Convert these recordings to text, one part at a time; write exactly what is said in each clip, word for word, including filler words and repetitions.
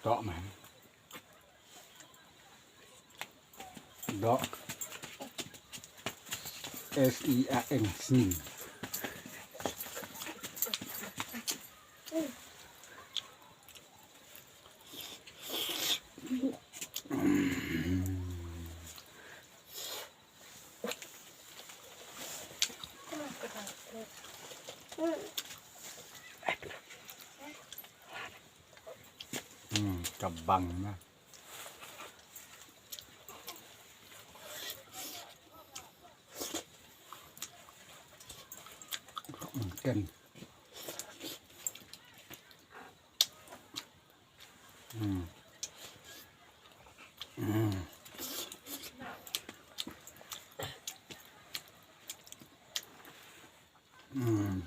Tok man. Dok. S I A N, sning. Hmm, ka bang na. Ken. Hmm. Hmm. Hmm.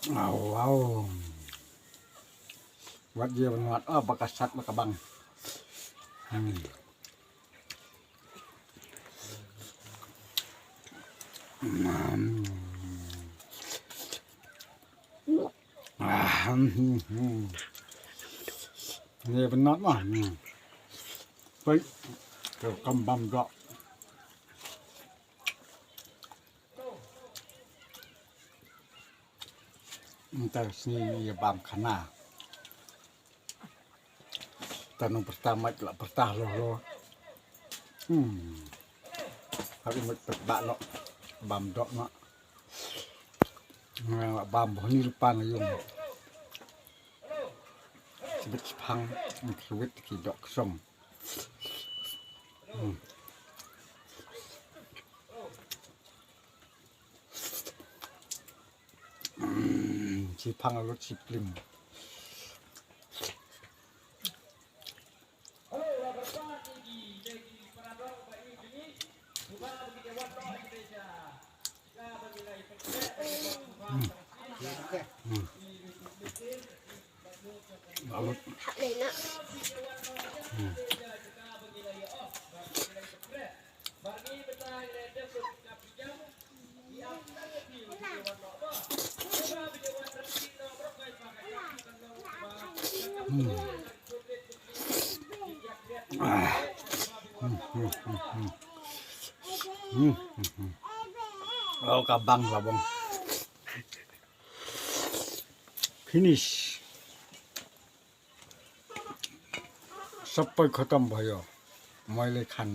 Wow, wow. Wat je ban wat, oh, ba ka sat ba ka bang. Hmm. Hmm. Ah, hmm, hmm, hmm. Ni bynat mah. Hmm. Baik. Ka kam bam dok. Nta sngi ïa bam khana. Tang nong pyrta mait la pyrta lo lo. Hmm. Hari mait pyrta lo. Bam dok na. Nga bam boh ni rupa na yung. Sibit sipang, sibit ki dok song. Hmm. Hmm, sipang lut sipling. Hmm. Balut. Hmm. Hmm. Ah. Hmm, hmm, hmm, hmm. Hmm, hmm, hmm. Oh, ka bang, ka bang. Finish. Sab poi khatam bhaiyo. Moi le khan.